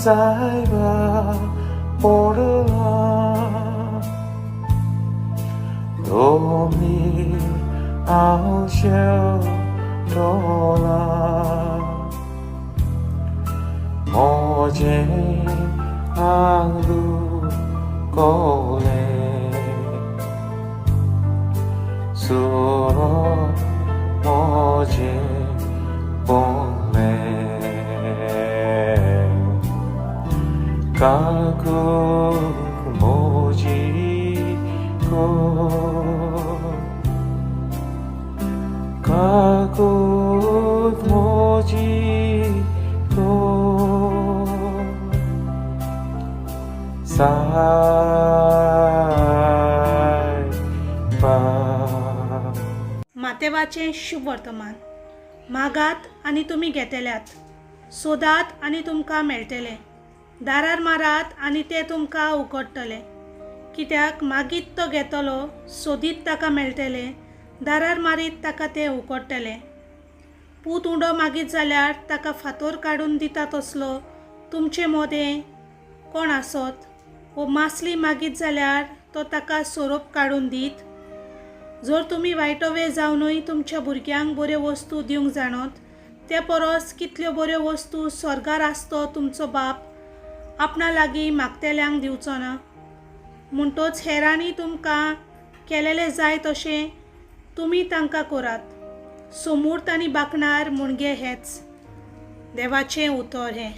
सायबा पडला दोमी आवश्य टोला मोजे आंगलू कोले सुरो मोजे पोले काकू मोजी को काकूक मोजी को सायबा. मातेवाचें शुभ वर्तमान. मागात आनी तुमी घेतल्यात, सोदात आनी तुमकां मेळटलें, दारार मारात आनी ते तुमकां उगडटले. कित्याक मागीत तो घेतलो, सोदीत ताका मेळटलें, दारार मारीत ताका ते उगडटले. पूत उंडो मागीत जाल्यार ताका फातोर काडून दिता तसलो तुमचे मोदें कोण आसत, वो मासली मागीत जाल्यार तो ताका सोरोप काडून दीत? जर तुमी वायटवे जावनूय तुमच्या भुरग्यांक बऱ्यो वस्तू दिवंक जाणत, ते परस कितल्यो बऱ्यो वस्तू स्वर्गार आसतो तुमचो बाप आपणा लागीं मागतेल्यांक दिवचो ना? म्हणटोच हेरांनी तुमकां केलेलें जाय तशें तुमी तांकां करात. सोमूर्त आनी बाकणार मुणगे हेच. देवाचें उतर हें.